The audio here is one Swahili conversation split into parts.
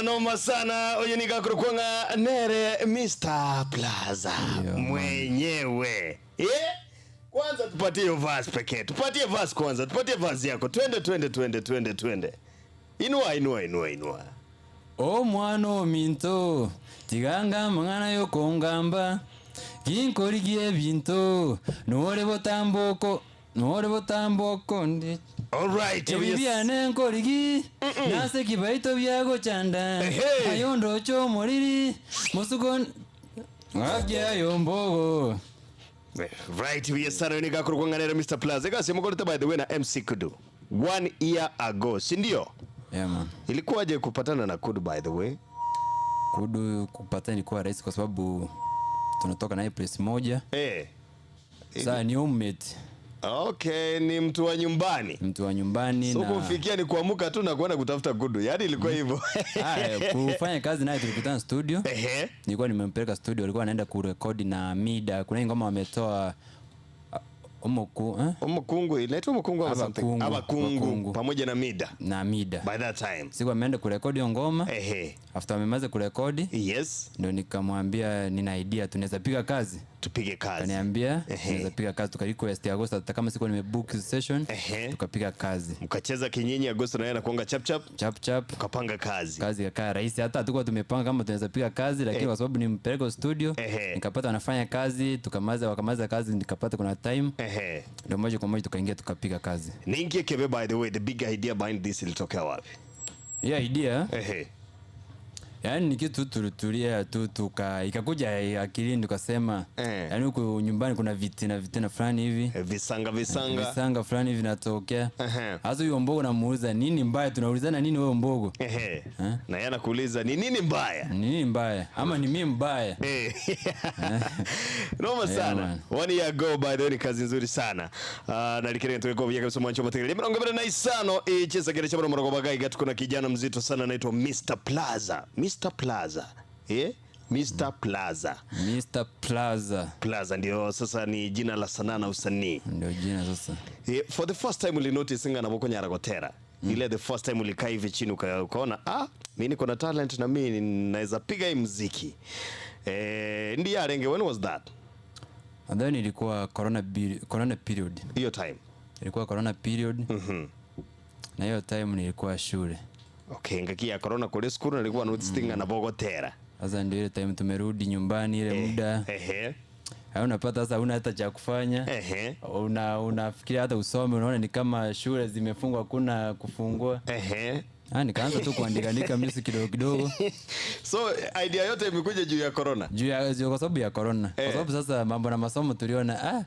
Bwana noma sana oyo nigakurukwanga nere Mr. Plaza Yeah, man. mwenyewe. Yeah? Kwanza tupatie hiyo verse pekee. Tupatie verse kwanza. Tupatie verse yako. Twende twende twende twende twende. Inua inua inua inua. Omwana ominto tiganga amang'ana yokongamba ginkorigie ebinto nore botamboko nore botamboko ndi All right. ebi Yes. biane nkorigi nase kibaito byagochanda Ehe. ayo ndocho omoriri mosuko ng'akiayo mbogo. Right, we sana nigakurukwanga nere Mr. Plaza. Ikasi mkoleta by the way na MC Kudu. 1 year ago, si ndio? Yeah, man. Ilikuwaje kupatana na Kudu by the way? Kudu kupata ilikuwa rahisi kwa sababu tunatoka naye place moja. Eh. Sasa ni homemate. Okay, ni mtu wa nyumbani. Mtu wa nyumbani So na kumfikia ni kuamuka tu na kuenda kutafuta Kudu. Yaani ilikuwa hivyo. Haya, kufanya kazi naye tulikutana studio. Ehe. Nilikuwa nimempeleka studio, alikuwa anaenda kurekodi na Mida. Kuna hii ngoma wametoa Omoku, eh? Omukungu inaitwa Omukungu ama something. Abakungu. Abakungu Abakungu. pamoja na Mida Na Mida. by that time. Siku ameenda kurekodi hiyo ngoma. Ehe. After amemaliza kurekodi Yes, ndio nikamwambia nina idea tunaweza piga kazi. tupige kazi. Kaniambia Ehe. tunaweza piga kazi, tukarequest Agosto hata kama sikuwa nimebook session, Ehe. tukapiga kazi. Mkacheza kinyinyi Agosto na yeye anakuanga chap chap, Chap chap. mkapanga kazi. Kazi ikakaa rahisi, hata hatukuwa tumepanga kama tunaweza piga kazi, lakini kwa sababu nimpeleka studio Ehe. nikapata wanafanya kazi, tukamaliza, wakamaliza kazi, nikapata kuna time, Ehe. ndio moja kwa moja tukaingia tukapiga kazi. Ningie kebe by the way, the big idea behind this ilitokea wapi? Hiyo idea Ehe. yani ni kitu tulitulia tu tuka ikakuja akilini tukasema Eh. yani huku nyumbani kuna vitina vitina fulani hivi Visanga visanga. visanga fulani vinatokea. Ehe. Hasa huyo mbogo namuuliza nini mbaya, tunaulizana nini wewe mbogo, Ehe. Na yeye anakuuliza ni nini mbaya? ni nini mbaya ama ni mimi mbaya? Eh. Noma sana. man. 1 year ago by the way ni kazi nzuri sana. Na likire tuko kwa kabisa mwancho mategele. 25 icheza kile cha mrongo bagai gatu kuna kijana mzito sana anaitwa Mr. Plaza. Mr. Plaza. Eh? Mr. Plaza. Mr. Plaza Plaza ndio sasa ni jina la sanaa na usanii. ndio jina sasa. For the first time ulinotice nga naboko nyaragotera. Ile the first time ulikaa hivi chini ukaona mimi niko na talent na mimi naweza piga hii muziki. Ndiye arenge when was that? Nadhani ilikuwa corona period. Hiyo time. Ilikuwa corona period. Na hiyo time nilikuwa shule. Okay, ngaki ya corona kule skuru nilikuwa notice nga nabogotera. Sasa ndio ile time tumerudi nyumbani ile muda. Ehe. Hayo unapata sasa huna hata cha kufanya. Ehe. Unafikiria hata usome, unaona ni kama shule zimefungwa hakuna kufungua. Ehe. Nikaanza tu kuandika andika music kidogo kidogo. So idea yote imekuja juu ya corona. Juu ya kwa sababu ya corona. Kwa sababu sasa mambo na masomo tuliona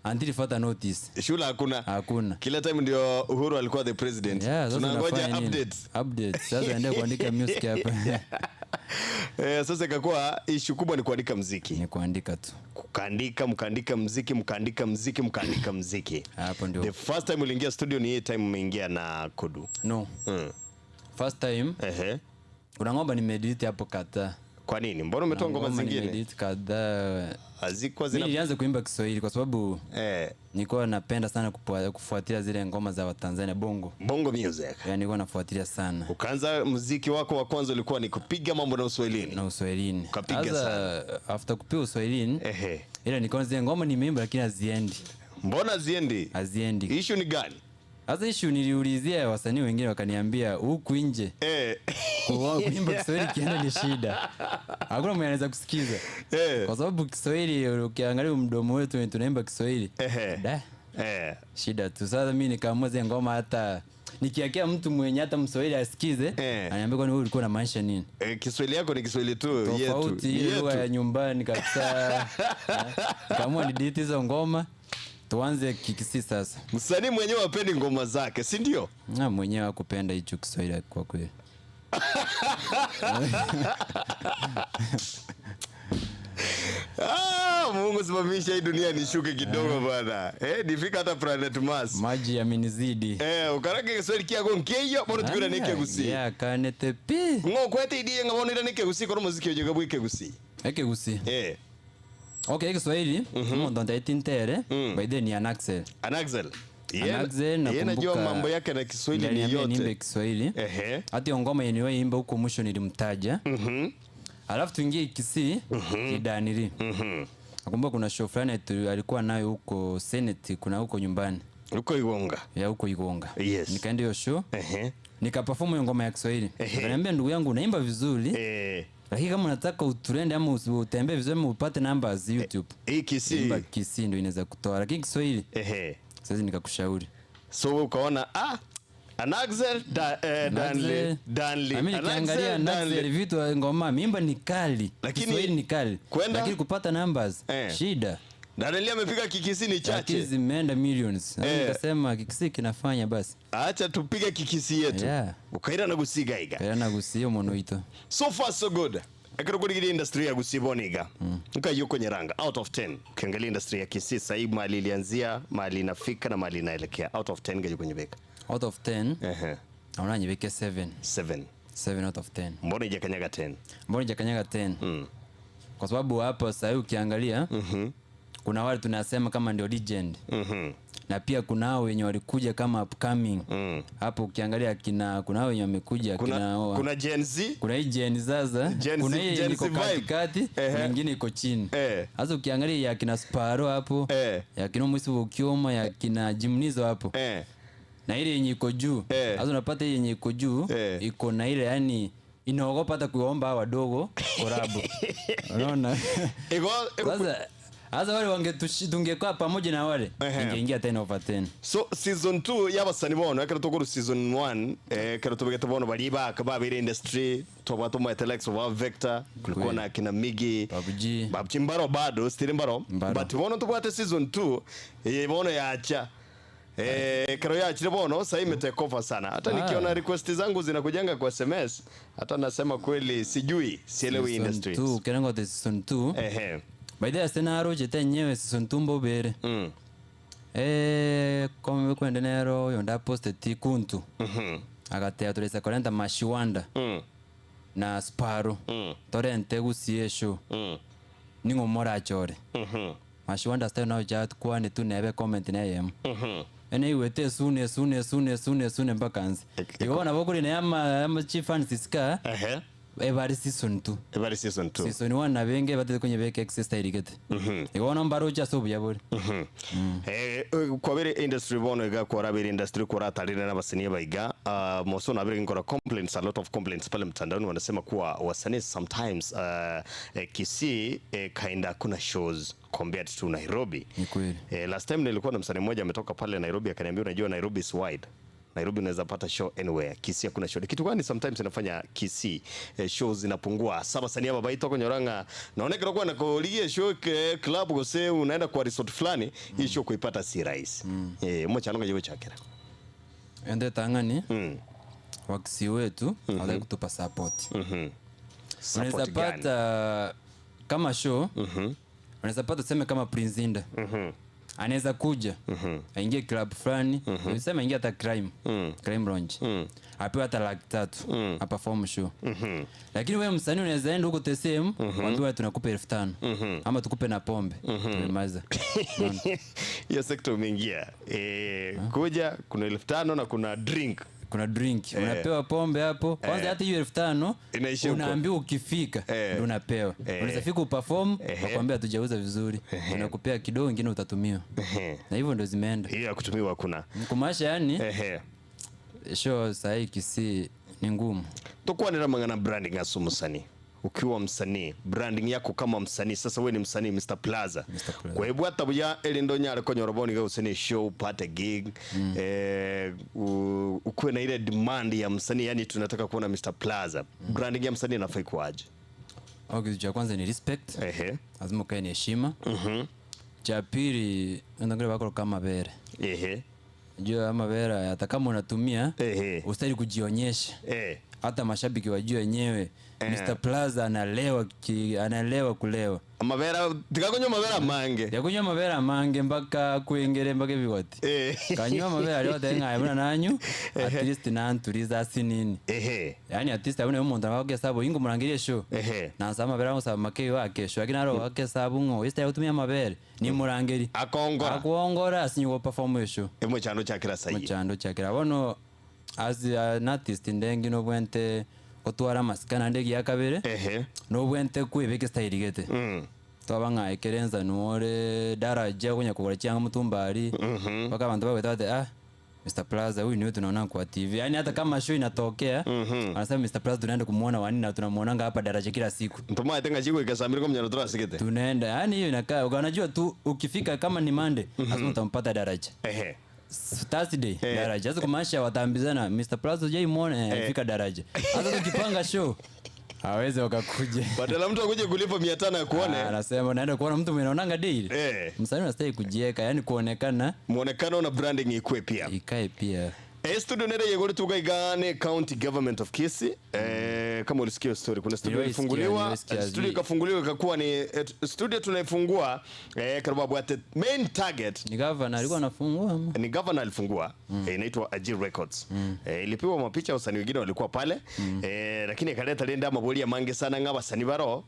until further notice. Shule hakuna. Hakuna. Kila time ndio Uhuru alikuwa the president. Yeah, sasa tunangoja unafanya nini? updates. Updates. Sasa endelea kuandika music hapa. Sasa ikakuwa issue kubwa ni kuandika muziki. Ni kuandika tu. Kuandika, mkaandika muziki, mkaandika muziki, mkaandika muziki. Hapo ndio. The first time uliingia studio ni hii time umeingia na Kudu. No. First time. Ehe. Kuna ngoma nimeedit hapo kadhaa. Kwa nini? Mbona umetoa ngoma zingine? Nimeedit kadhaa. Hazikuwa Mimi zina nilianza kuimba Kiswahili kwa sababu nilikuwa napenda sana kufuatilia zile ngoma za Watanzania bongo. Bongo music. Yaani nilikuwa nafuatilia sana. Ukaanza muziki wako wa kwanza ulikuwa ni kupiga mambo na Uswahilini. Na Uswahilini. Ukapiga Sasa after kupiga Uswahilini, Ehe. ila nilikuwa zile ngoma nimeimba lakini haziendi. Mbona haziendi? Haziendi. Issue ni gani? Sasa issue niliulizia wasanii wengine wakaniambia huku nje kuimba Kiswahili kienda ni shida. Hakuna mwenye anaweza kusikiza. Kwa sababu Kiswahili ukiangalia mdomo wetu wenye tunaimba Kiswahili. Da. Shida tu. Sasa mimi nikaamua zile ngoma hata nikiakia mtu mwenye hata Mswahili asikize, ananiambia kwani wewe ulikuwa unamaanisha nini? Kiswahili yako ni Kiswahili tu yetu. Tofauti ile lugha ya nyumbani kabisa. Nikaamua ni delete hizo ngoma. Tuanze kikisi sasa. Msanii mwenyewe hapendi ngoma zake, si ndio? Na mwenyewe hakupenda hicho Kiswahili kwa kweli. Mungu simamisha hii dunia nishuke kidogo bwana. Nifika hata planet Mars. Maji yamenizidi. Ukarage Kiswahili kiako nkeyo, bora tukira neke gusi. Ya kanete pi. Ngo kwete idie ngabona ira neke gusi kora muziki oje gabwike gusi. Eke gusi. Okay, Kiswahili, mm-hmm. Ndo ndaiti ntere, by then ni Anaxel. Anaxel. Yeye najua mambo yake na Kiswahili ni yote. Niimbe Kiswahili. Hata hiyo ngoma yenyewe imba huko mwisho nilimtaja. Alafu tuingie Kisii, Kidaniri. Nakumbuka kuna show fulani alikuwa nayo huko Senate, kuna huko nyumbani. Huko Igonga. Ya huko Igonga. Yes. Nikaenda hiyo show. Nikaperform hiyo ngoma ya Kiswahili. Akaniambia ndugu yangu unaimba vizuri. Lakini kama unataka utrend ama utembee vizuri ama upate numbers YouTube. Hii Kisii. Imba Kisii ndio inaweza kutoa. Lakini Kiswahili. Sasa nikakushauri. So ukaona Anaxel Danley. Mimi nikiangalia Anaxel vitu ngoma mimba ni kali. Lakini Kiswahili ni kali. Lakini kupata numbers shida. Danley amepiga Kikisii ni chache. Lakini zimeenda millions. Nikasema Kikisii kinafanya basi. Acha tupige Kikisii yetu. Yeah. Ukaira na gusiga iga. Kaira na gusiga umuntu wito. So far so good. Ekero industry ya Gusii boniga. Nka kwenye ranga out of 10. Ukiangalia industry ya Kisii sasa hivi mali ilianzia, mali inafika na mali inaelekea. Out of 10 ngaje kwenye beka? Out of 10. Naona niweke 7. 7. 7 out of 10. Mbona ijakanyaga 10? Mbona ijakanyaga 10? Kwa sababu hapa sasa hivi ukiangalia kuna wale tunasema kama ndio legend. Na pia kuna hao wenye walikuja kama upcoming. Hapo ukiangalia kuna hao wenye wamekuja kuna Gen Z, kuna hii Gen sasa, kuna hii iko katikati, kuna nyingine iko chini. Sasa ukiangalia ya kina Sparrow hapo, ya kina Mwisi Ukioma, ya kina Jimnizo hapo. Na ile yenye iko juu. Sasa unapata ile yenye iko juu iko na ile yani inaogopa hata kuomba wadogo collab. Unaona? Sasa wale tungekuwa pamoja na wale ingeingia 10 over 10. So season 2 y'abasani bono ekero tokoro season 1 kero tobegete bono bali baka babire industry tobwa tomaetelex wa Vector kulikuwa na kina Migi Babji mbaro bado still mbaro but bono tobwate season 2 bono yaacha kero yaachire bono sasa imetake over sana. Hata nikiona request zangu zinakujanga kwa SMS hata nasema kweli sijui sielewi industry. Season 2 kerengo the season 2. By the way, scenario jete nyewe season 2 mbobere. Kome kwendenero yonda posted kuntu. Agatea turesa korenta Mashiwanda. Na Sparrow. Torente gusie show. Ningo mora chore. Mashiwanda style nao jat kwa ni tu nebe comment na yem. Ene iwete sune sune sune sune sune mpaka anze. Ikona bokuri na ama chief Francisca. Every season 2. Every season 2. Season 1 na benge batete kwenye beke exercise irigete. Ikona mbarocha so bya bori. Kwa bere industry bono iga kwa bere industry kwa atarire na basanii baiga moso na bere ngora complaints, a lot of complaints pale mtandaoni wanasema kuwa wasanii sometimes Kisii kinda kuna shows compared to Nairobi. Ni kweli. Last time nilikuwa na msanii mmoja ametoka pale Nairobi akaniambia unajua Nairobi is wide. Nairobi unaweza pata show anywhere. Kisii hakuna show. Kitu gani sometimes inafanya Kisii shows zinapungua? Saba sani hapa baito konyoranga. Naonekana kwa nakuligia show club gose unaenda kwa resort fulani, hii show kuipata si rahisi. Mmoja anonga jiwe chakera. Ende tangani. Wakisi wetu hawataki kutupa support. Support unaweza pata kama show. Unaweza pata tuseme kama Prince Inda. Anaweza kuja aingie club fulani, useme aingie hata crime lounge, apewe hata 300,000 aperform show. Lakini wewe msanii unaweza enda huko TSM, waambiwe tunakupa 5,000 ama tukupe na pombe. Tumemaliza. Hiyo sector umeingia. Kuja kuna 5,000 na kuna drink. Kuna drink, unapewa pombe hapo. Kwanza hata hiyo 5,000 unaambiwa ukifika ndio unapewa. Unaweza fika uperform, wakwambia hatujauza vizuri. Unakupea kidogo nyingine utatumiwa. Na hivyo ndio zimeenda. Hiyo ya kutumiwa kuna. Kumasha yani. Show sahi Kisii ni ngumu. Tukua ni mangana branding asu msanii. Ukiwa msanii, branding yako kama msanii, sasa wewe ni msanii Mr. Plaza. Kwa hivyo hata buya elindo nyale kwenye roboni ga usanii show, upate gig, ukuwe na ile demand ya msanii, yani tunataka kuona Mr. Plaza. Branding ya msanii inafai kuaje? Okay, cha kwanza ni respect. Lazima ukae ni heshima. Cha pili, ndio wako kama bere. Unajua ama bere hata kama unatumia, ustahili kujionyesha. Hata mashabiki wajue wenyewe Mr Plaza analewa analewa kulewa. Amabera tikakunywa mabera mange. Yakunywa mabera mange mpaka kuengere mpaka ebigoti. Kanywa mabera aria ote ng'a buna nanyu at least nanturiza ase nini. Yaani at least abuna omonto nabo agokesabu ingo murangerie eshow. Nansa amabere agosaba make wake eshow lakini aro akesabu ng'o ase gotumia amabere nimurangeri. Akongora. Akuongora asinye goperform eshow. Emochando chakira sayi. Mochando chakira bono as an artist ndengi nobwente gotwara amasikana nde egiya kabere nobwente kwebeka estyle gete. Twaba ng'a ekerenza nuore daraja konya kugura chianga mutumbari mpaka abantu bagweta bate ah Mr Plaza huyu niwe tunaona kwa TV. Yaani hata kama show inatokea anasema Mr Plaza tunaenda kumuona wanini na tunamuonanga hapa daraja kila siku. Ntoma tenga chigo ikasamira kwa mnyano turasigete. Tunaenda. Yaani hiyo inakaa unajua tu ukifika kama ni Monday lazima utampata daraja. Thursday daraja. Sasa kumaanisha wataambizana Mr Plaza hujaimuona fika daraja. Hata tukipanga show hawezi wakakuja. Badala mtu akuje kulipa 500 akuone. Anasema naenda kuona mtu mwenye anaonanga daily. Msanii unastahili kujieka, yani kuonekana. Muonekano na branding ikue pia. Ikae pia. Studio nere yegori tukaigane County Government of Kisii. Kama ulisikia story kuna studio ilifunguliwa, studio ikafunguliwa ikakuwa ni studio tunaifungua karibu bwate main target. Ni governor alikuwa anafungua ama? Ni governor alifungua. Inaitwa Ajir Records. Ilipigwa mapicha wasanii wengine walikuwa pale. Lakini ikaleta lenda maboli ya mange sana ngaba wasanii baro.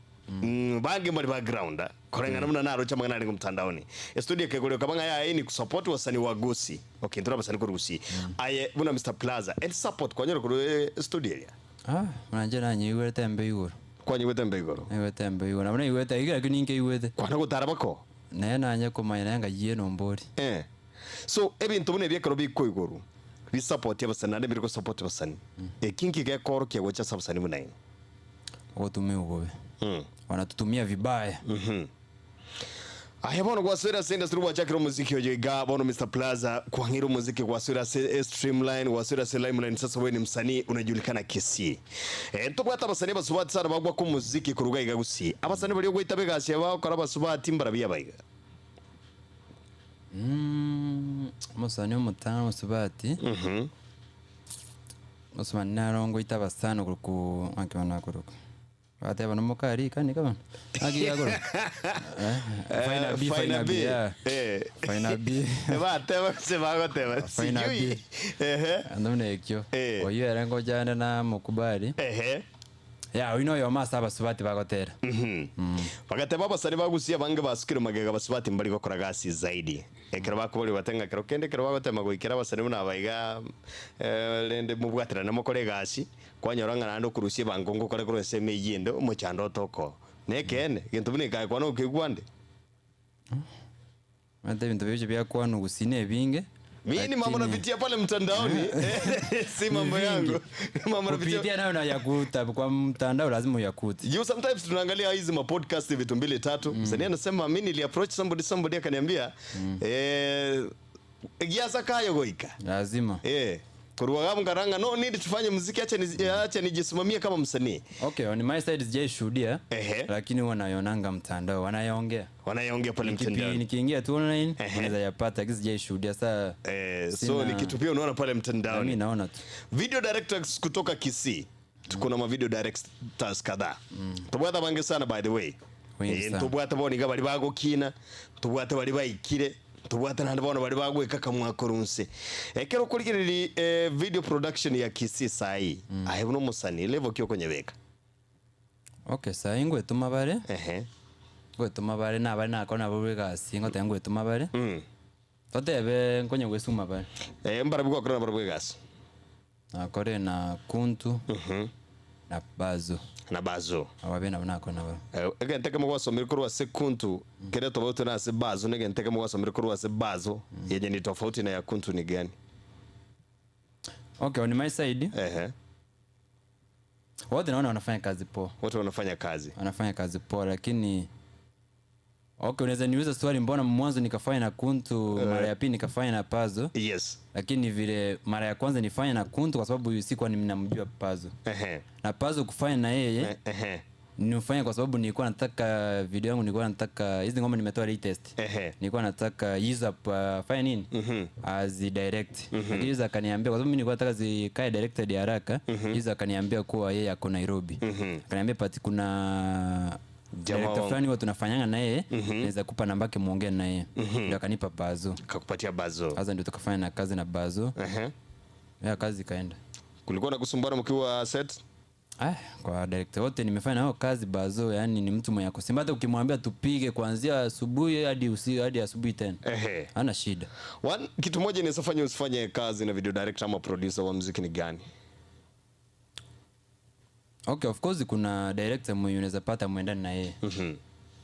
Bange mbali background. Korenga namna naro chama ngana mtandaoni. Studio kegoleo kabanga ya ni kusupport wasanii wa Gusii. Okay, ndio wasanii kwa Gusii. Aye buna Mr Plaza and support kwa nyoro kwa studio ya. Unajua na nyiwe tembe igoro. Kwa nyiwe tembe igoro. Nyiwe tembe igoro. Namna iwe te igira kininke iwe te. Kwa nako tarabako. Na na nya komanya nanga yie no mbori. So ebintu bune byekero biko igoro. Bi support ya basani nande biriko support basani. Kinki ke koro kye gocha sabasani bunayi. Otume ugobe. Wanatutumia vibaya. Aya bono kwa sura senda sura chakiro muziki ojoiga bono Mr Plaza kuangira muziki kwa sura streamline kwa sura limelight. Sasa wewe ni msanii unajulikana Kisii. Ntobwata abasanii basubati sana bagwa ku muziki kuruga iga Gusii. Abasanii bari gwita begasi ba kora basubati mbarabia baiga. Musanii mutano musubati. Musubati narongo itabasano kuruku akibana kuruku. Ate bano mukari kani kama agi agoro Final B Final B Final B ba tema se bago tema Final B andone ekyo oyo erango jana na mukubali ya uno yo masa basubati bagotera bagatema basani bagusia bange basukira magega basubati mbali bakora gasi zaidi ekero bakubali batenga kero kende kero bagotema goikera basani muna baiga lende mubwatira namukore gasi kwanyora ngana ndo kurusie bangongo kore kore seme yendo muchando toko nekene kintu bune kai kwano ukigwande mate bintu byo bya kwano gusine binge mimi mama napitia pale mtandaoni si mambo yangu mama napitia nayo na yakuta kwa mtandao lazima uyakute. You sometimes tunaangalia hizi ma podcast vitu mbili tatu. Msanii anasema mimi nili approach somebody akaniambia giasa kayo goika lazima kuruwa ngaranga no need tufanye muziki acha nijisimamie kama msanii. Okay, on my side sijaishuhudia lakini wanayonanga mtandao wanayaongea pale mtandao. Nikiingia tu online unaweza yapata lakini sijaishuhudia sasa. So ni kitu pia unaona pale mtandaoni. Mimi naona tu. Video directors kutoka Kisii. Tuko na ma video directors kadhaa. Tubwata bange sana by the way. Tubwata boni gabali bagokina, tubwata bali baikire. Tubwata nandi bona bali bagweka kamwakorunse. Ekero kurigiriri video production ya Kisii sai. Ahe buno musani level kyo konyebeka. Okay, sai ngwe tumabare. Ngwe tumabare na bari nakona bobega singo tengwe tumabare. Totebe nkonye gwesuma bare. Mbara bwo akora barabwe gasi. Akore na Kuntu. Na Bazo. Na Bazo. Ababe na nako na ba. Egente kama gwasomera kuri wase Kuntu, kere tofauti na ase Bazo, negente kama gwasomera kuri wase Bazo, yenye ni tofauti na ya Kuntu ni gani? Okay, on my side. Wote naona wanafanya kazi poa. Wote wanafanya kazi. Wanafanya kazi poa lakini okay, unaweza niuliza swali mbona mwanzo nikafanya na Kuntu, mara ya pili nikafanya na Pazo. Yes. Lakini vile mara ya kwanza nifanya na Kuntu kwa sababu sikuwa ninamjua Pazo. Na Pazo kufanya na yeye. Nifanya kwa sababu nilikuwa nataka video yangu, nilikuwa nataka hizi ngoma nimetoa latest. Nilikuwa nataka Yizap afanye nini? Azi direct. Lakini Yizap akaniambia kwa sababu mimi nilikuwa nataka zikae directed haraka. Yizap akaniambia kuwa yeye ako Nairobi. Akaniambia pati kuna director fulani huwa tunafanyanga na yeye, naweza kupa namba yake muongee na yeye. Ndio akanipa Bazo. Akakupatia Bazo. Sasa ndio tukafanya na kazi na Bazo. Ya kazi ikaenda. Kulikuwa na kusumbuana mkiwa set? Kwa director wote nimefanya nao kazi Bazo, yani ni mtu mwenye kusimba, hata ukimwambia tupige kuanzia asubuhi hadi usiku hadi asubuhi tena. Hana shida. Kitu moja inaweza fanya usifanye kazi na video director ama producer wa muziki ni gani? Okay, of course kuna director mwenye unaweza pata muendane na yeye.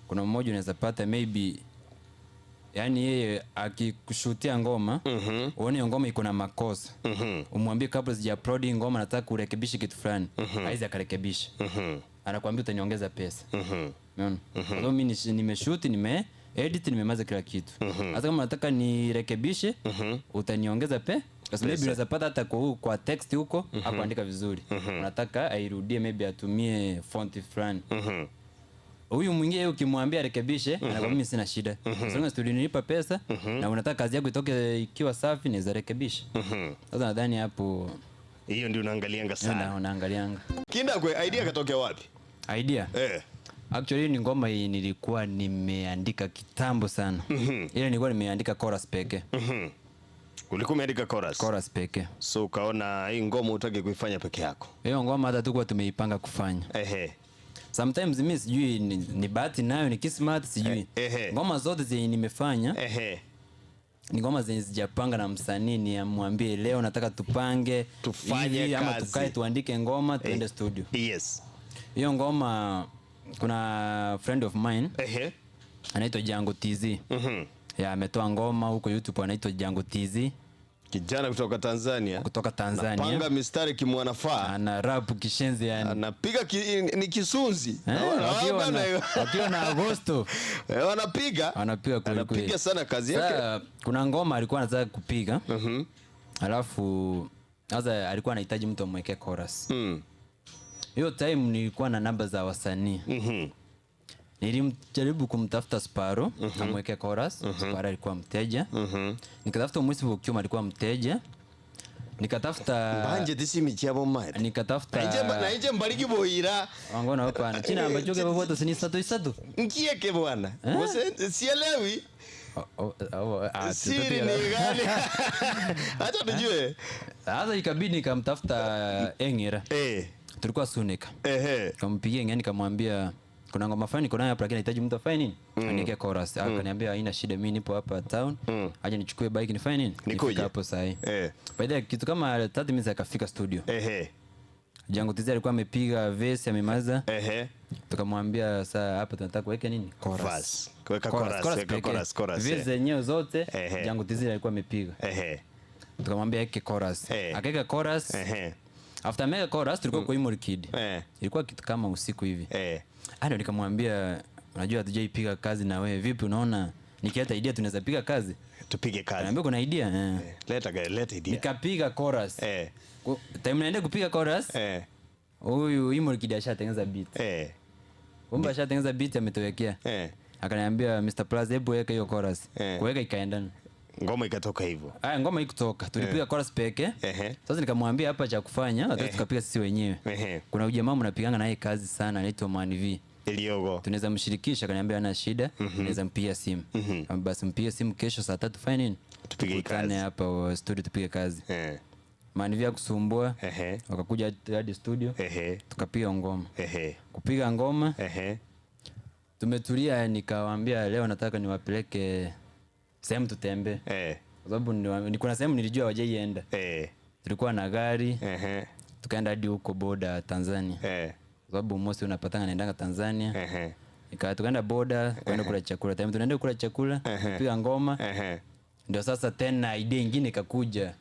Kuna mmoja unaweza pata maybe yani yeye akikushutia ngoma, uone hiyo ngoma iko na makosa. Umwambie kabla sija upload hii ngoma nataka kurekebisha kitu fulani. Haizi akarekebisha. Anakuambia utaniongeza pesa. Umeona? Kwa sababu mimi nimeshoot, nime edit, nimemaza kila kitu. Hata kama nataka nirekebishe, utaniongeza kwa sababu maybe unaweza pata hata kwa text huko, hakuandika vizuri. Unataka airudie, maybe atumie font fulani. Huyu mwingine ukimwambia rekebishe, anakuambia mimi sina shida. Sasa studio nilipa pesa na unataka kazi yako itoke ikiwa safi, naweza rekebisha. Sasa nadhani hapo hiyo ndio unaangalianga sana. Unaangalianga. Kindakwe idea katokea wapi? Idea? Actually ni ngoma hii nilikuwa nimeandika kitambo sana. Ile nilikuwa nimeandika chorus pekee. Ulikuwa umeandika chorus? Chorus pekee. So ukaona hii ngoma utaki kuifanya peke yako. Hiyo ngoma hata tulikuwa tumeipanga kufanya. Sometimes mimi sijui ni bahati nayo ni kismat sijui. Ngoma zote zenye nimefanya ni ngoma zenye sijapanga na msanii niamwambie leo nataka tupange tufanye hivi, ama kazi. tukae tuandike ngoma tuende studio. Yes. Hiyo ngoma kuna friend of mine anaitwa Django TZ. Ya ametoa ngoma huko YouTube anaitwa Django TZ. Kijana kutoka Tanzania. Kutoka Tanzania. Anapanga mistari kimwanafaa. Ana rap kishenzi yani. Anapiga ni kisunzi. Wakiwa na Agosto. Wanapiga. Anapiga kweli kweli. Anapiga sana kazi yake. Sasa, kuna ngoma alikuwa anataka kupiga. Alafu sasa alikuwa anahitaji mtu amwekee chorus. Hiyo time nilikuwa na namba za wasanii. Nilimjaribu kumtafuta Sparrow, amweke chorus. Sparrow alikuwa mteja. Nikatafuta Mwisi Bukyuma alikuwa mteja. Nikatafuta Mbanje disi michabo mate. Nikatafuta Na nje mbariki boira. Wangona hapa. China ambacho kwa wote ni satu satu. Nkieke bwana. Wose sielewi. Siri ni gani? Acha tujue. Sasa ikabidi nikamtafuta Engera. Tulikuwa Sunika. Nikampigia Engera nikamwambia kuna ngoma fulani niko nayo hapa lakini nahitaji mtu afanye nini? Aniwekee chorus. Akaniambia haina shida, mimi nipo hapa town. Aje nichukue bike nifanye nini? Nikuje hapo saa hii. By the way, kitu kama 30 minutes akafika studio. Django TZ alikuwa amepiga verse amemaliza. Tukamwambia sasa hapa tunataka kuweka nini? Chorus. Kuweka chorus, kuweka chorus, chorus. Verse zenyewe zote Django TZ alikuwa amepiga. Tukamwambia weke chorus. Akaweka chorus. After mega chorus tulikuwa kwa Imori Kid. Ilikuwa kitu kama usiku hivi. Ndio nikamwambia unajua hatujaipiga kazi na wewe, vipi unaona nikileta idea tunaweza piga kazi? Tupige kazi. Niambia kuna idea. Leta idea. Nikapiga chorus. Time naenda kupiga chorus. Huyu Imori Kid ashatengeneza beat. Kumbe ashatengeneza beat ametowekea. Akaniambia Mr. Plaza hebu weka hiyo chorus. Kuweka ikaendana. Ngoma ikatoka hivyo. Ngoma ikutoka. Tulipiga chorus peke. Sasa nikamwambia hapa cha kufanya, hata tukapiga sisi wenyewe. Kuna jamaa mnapiganga naye kazi sana anaitwa Man V. Eliogo. Tunaweza mshirikisha, akaniambia hana shida, tunaweza mpigia simu. Basi mpigie simu kesho saa 3 fanye nini? Tupige kazi. Hapa studio tupige kazi. Man V akusumbua. Wakakuja hadi studio. Tukapiga ngoma. Kupiga ngoma. Tumetulia nikawaambia leo nataka niwapeleke sehemu tutembee. Kwa sababu kuna sehemu nilijua hawajaienda. Tulikuwa na gari. Tukaenda hadi huko border Tanzania. Kwa sababu mosi unapatana naendanga Tanzania. Tukaenda border, kwenda kula chakula. Time tunaenda kula chakula, kupiga ngoma. Ndio sasa tena idea nyingine ikakuja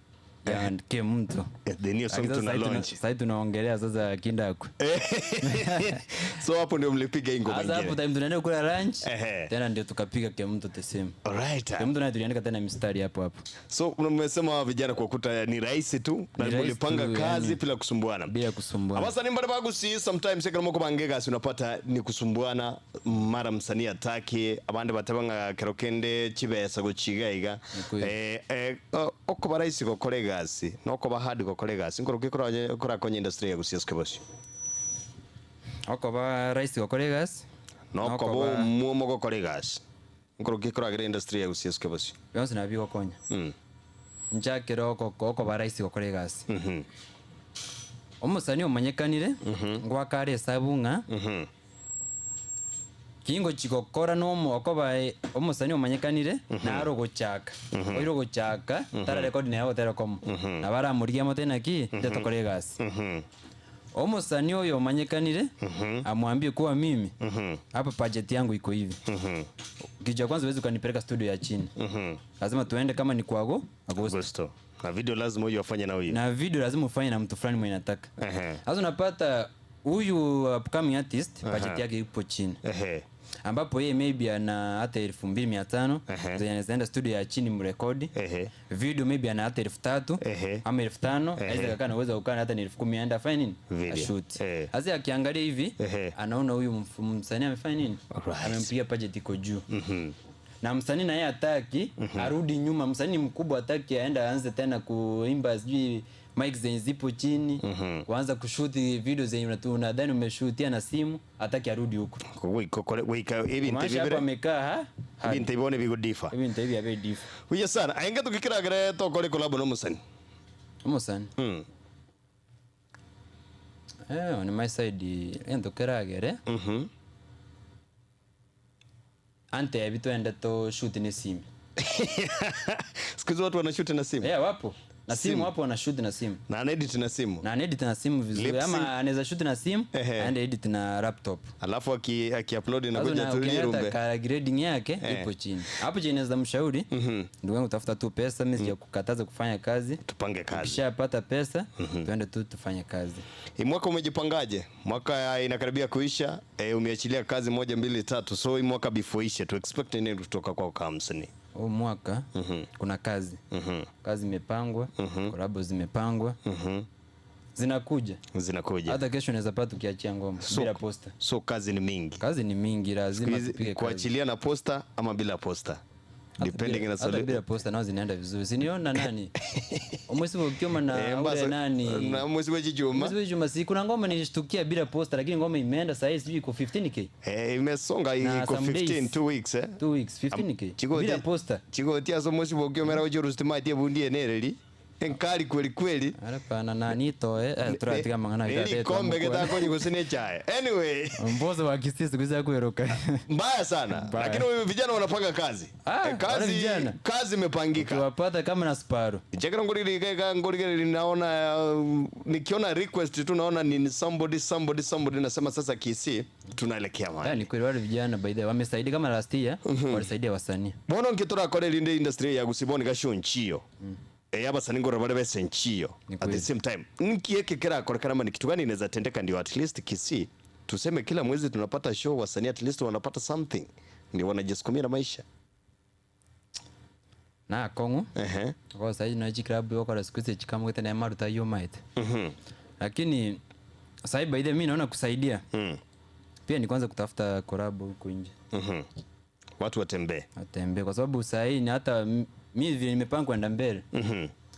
ya Kemunto. The new song Lakini sasa tuna launch. Sasa tunaongelea sasa Kindakwe. So hapo ndio mlipiga hii ngoma Sasa hapo ingine. time tunaenda kula lunch Ehe. tena ndio tukapiga Kemunto the same. Alright. Kemunto naye tuliandika tena mistari hapo hapo. So mmesema vijana kwa kuta ni rahisi tu na Ni rahisi mlipanga tu, kazi yani, bila kusumbuana. bila kusumbuana. Abasanii mbali bagusi sometimes ekero moko bangegasi unapata ni kusumbuana, mara msanii ataki abandi batebanga kero kende chibesa guchiga iga. Ni kweli. Okoba rahisi gokora egasi nokoba hard gokora egasi nkoro korakonya industry ya Gusii ase Okoba rahisi gokora egasi. nokoba omwomo gokora egasi nkoro koragira industry ya Gusii ase bosio. Bionsi nabio gokonya. Nchakire okoba rahisi gokora egasi. Omusani omanyekanire ngwakare esabu ng'a kingo chigokora nomo okoba omusani omanyekanire naro gochaka oiro gochaka tara record naye gotera komo nabaramurigia mote naki nde tokora egasi. Omusani oyo omanyekanire amwambie kuwa mimi hapa budget yangu iko hivi. Kitu cha kwanza huwezi ukanipeleka studio ya chini. Lazima tuende kama ni kwago Agosto. Agosto. Na video lazima huyu afanye na huyu. Na video lazima ufanye na mtu fulani mwenye nataka. Sasa unapata huyu upcoming artist budget yake ipo chini. Ambapo yeye maybe ana hata 2500 zenye anaweza enda studio ya chini mrekodi. Video maybe ana hata 3000 ama 5000, anaweza kukaa na uwezo kukaa hata ni 10000 aende afanye nini? Video. Ashoot. Sasa akiangalia hivi anaona huyu msanii amefanya nini? Amempiga budget iko juu. Na msanii naye hataki arudi nyuma, msanii mkubwa hataki aende aanze tena kuimba sijui mic zenye zipo chini, kuanza kushuti video zenye unadhani umeshutia na simu, hataki arudi huko. Wika ibintu Kumaanisha hapo bibire amekaa ha? ibintu ibone bigudifa. Ibintu hivi abe difa. Uya sana ainga tukikiragire tokore collab no musani. Umusani. On my side endo keragere. Ante ebitwende to shoot ni simu. Siku hizi watu wanashoot na simu. Yeah, wapo. Na simu wapo wanashoot na simu. Na anaedit na simu. Na anaedit na simu vizuri Lip ama sync. anaweza shoot na simu aende edit na laptop. Alafu aki upload Sasa inakuja tu ukiangalia lirumbe. ka grading yake ipo chini. Hapo chini naweza mshauri ndugu yangu, tafuta tu pesa, mimi sijakukataza kufanya kazi. Tupange kazi. Ukishapata pesa tuende tu tufanye kazi. Hii mwaka umejipangaje? Mwaka inakaribia kuisha, umeachilia kazi 1 2 3. So hii mwaka before ishe tu expect nini kutoka kwa kama msanii? Huu mwaka kuna kazi. Kazi imepangwa, collab zimepangwa. Zinakuja. Zinakuja. Hata kesho unaweza pata ukiachia ngoma bila posta. So kazi ni mingi. Kazi ni mingi, lazima tupige kazi. Kuachilia na posta ama bila posta. Depending na Hata bila posta nao zinaenda vizuri. Siniona nani? Omwezi wa Kioma na ule nani? Na mwezi wa Juma. Mwezi wa Juma si kuna ngoma nilishtukia bila posta lakini ngoma imeenda sasa hivi sijui iko 15k. Imesonga Na iko some 15 days. 2 weeks 2 weeks 15k. Bila posta. Chigotia so mwezi wa Kioma ra ujuru stima bundie nereri. Enkali kweli kweli. Hapana nani toe turatika mangana Nili kombe getakonyi kusine chae. Anyway, Mbozo wa Kisii siku hizi hakueroka. mbaya sana. Mbaya. Lakini wewe vijana wanapanga kazi. Wale vijana. Kazi imepangika. Ukiwapata kama na Subaru. Chekera ngoriri keka ngoriri naona nikiona request tu naona ni somebody somebody somebody nasema sasa Kisii tunaelekea mahali. Ni kweli wale vijana by the way wamesaidia kama last year walisaidia wasanii. Bono nkitora kore linde industry ya gusiboni gashonchiyo. Abasanii ngoro bare bese nchiyo. Ni At the kweli. same time nkieke kera kore kama ni kitu gani inaweza tendeka ndio at least Kisii tuseme kila mwezi tunapata show wasanii at least wanapata something ndio wanajisukumia na maisha. Na kongo. Kwa sasa na hichi club yoko la siku hizi kama tena maruta hiyo mate. Lakini sasa by the way mimi naona kusaidia. Pia ni kwanza kutafuta collab huko nje. Watu watembee. Watembee kwa sababu sasa hii ni hata mimi vile nimepanga kwenda mbele.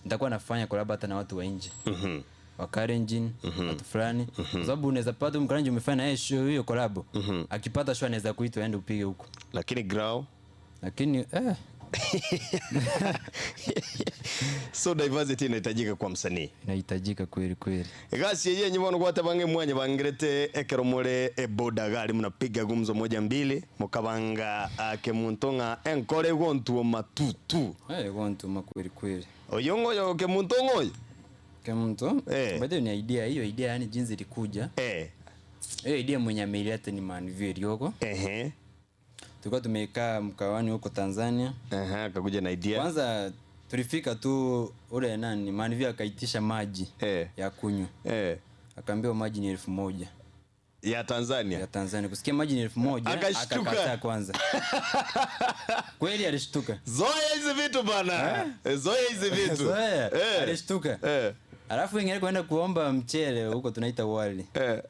Nitakuwa nafanya collab hata na watu wa nje. Wa Kalenjin, watu fulani. Kwa sababu unaweza pata Mkalenjin umefanya naye show hiyo collab. Akipata show anaweza kuitwa aende upige huko. Lakini grao Lakini So diversity inahitajika kwa msanii. Inahitajika kweli kweli. Gasi yenye nyimbo gwata bange mwanya bangirete ekero mure eboda gari mnapiga gumzo moja mbili mukabanga kemuntonga enkore gontuo matutu. Gontuma kweli kweli. Oyongo kemuntongo. Kemunto? By the way ni idea hiyo idea yani jinsi ilikuja. Hiyo idea mwenye ameileta ni Manville Ryoko. Tulikuwa tumekaa mkawani huko Tanzania. Akakuja na idea. Kwanza Tulifika tu ule nani Manvi akaitisha maji ya kunywa. Akaambiwa maji ni 1000 ya Tanzania. Ya Tanzania. Kusikia maji ni 1000 akashtuka. Akakataa kwanza. Kweli alishtuka. Zoea hizi vitu bana. Zoea hizi vitu. Zoea. Alishtuka. Alafu wengine kwenda kuomba mchele huko tunaita wali.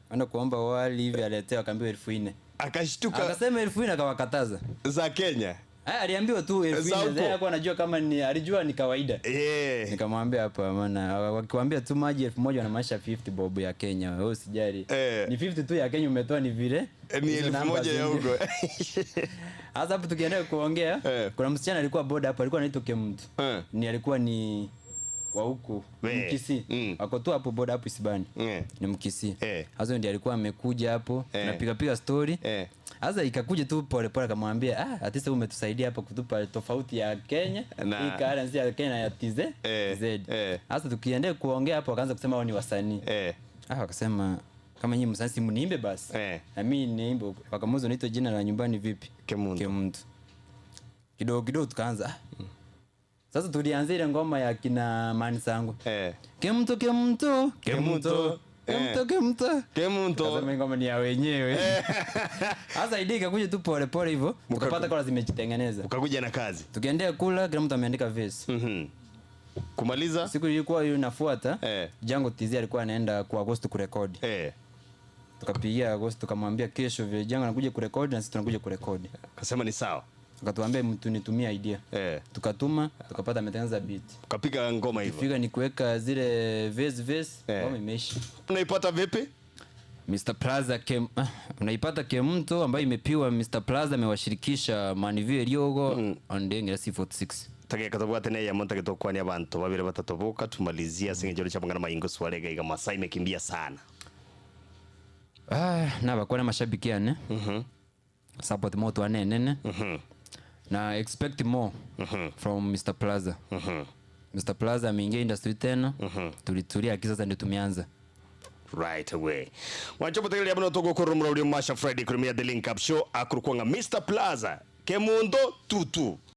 Kwenda kuomba wali hivi aletewa akaambiwa 4000. Akashtuka. Akasema 4000 akawakataza. Za Kenya. Aliambiwa tu 4000. Za huko. Hakuwa anajua kama ni, alijua ni kawaida. Nikamwambia hapa maana wakikwambia tu maji 1000 wanamaanisha 50 bob ya Kenya. Wewe usijali. Ni 50 tu ya Kenya umetoa ni vile. Ni Hizo elfu namba moja ya zingine. huko. Sasa hapo tukiendelea kuongea, kuna msichana alikuwa boda hapo, alikuwa anaitwa Kemtu. Ni alikuwa ni wa huku, Mkisii. Ako tu hapo boda hapo Isibani. Ni Mkisii. Sasa ndiye alikuwa amekuja hapo, tunapiga piga story. Sasa ikakuja tu pole pole akamwambia, at least umetusaidia hapa kutupa tofauti ya Kenya, hii currency ya Kenya ya TZ, TZ. Sasa tukiendelea kuongea hapo akaanza kusema wao ni wasanii. Akasema kama nyinyi msanii si mniimbe basi. Na mimi niimbe. Wakamuuliza unaitwa jina la nyumbani vipi? Kemuntu. Kemuntu. Kidogo kidogo tukaanza. Sasa tulianza ile ngoma ya kina Manisango. Kemuntu, Kemuntu, Kemuntu. Kemuntu, Kemuntu. Kemuntu. Kasema ngoma ni ya wenyewe. Sasa idea ikakuja tu pole pole hivyo, tukapata kola zimejitengeneza. Ukakuja na kazi. Tukiendea kula kila mtu ameandika verse. Kumaliza? Siku ilikuwa hiyo inafuata, Jango TZ alikuwa anaenda kwa Agosto kurekodi. Tukapigia Agosto tukamwambia kesho vile Jango anakuja kurekodi na sisi tunakuja kurekodi. Akasema ni sawa. Akatuambia mtu nitumie idea. Tukatuma, tukapata ametengeneza beat. Tukapiga ngoma hivyo. Fika ni kuweka zile verse, ngoma imeisha. Unaipata vipi? Mr Plaza unaipata Kemuntu ambayo imepiwa Mr Plaza amewashirikisha Manivie Riogo on C46. Tage katabwa tena ya monta kitokwa ni abantu babiri batatoboka tumalizia singe cha bangana maingo swalega iga Masai imekimbia sana. Na bakora mashabiki yani. Support more to anene. Na expect more from Mr Plaza. Mr Plaza ameingia industry tena. Tulitulia kisasa ndio tumeanza. Right away. Wanchopo tegele yabuno togo koromra uri Masha Friday kurumia The Link Up Show akurukwanga Mr Plaza Kemundo tutu.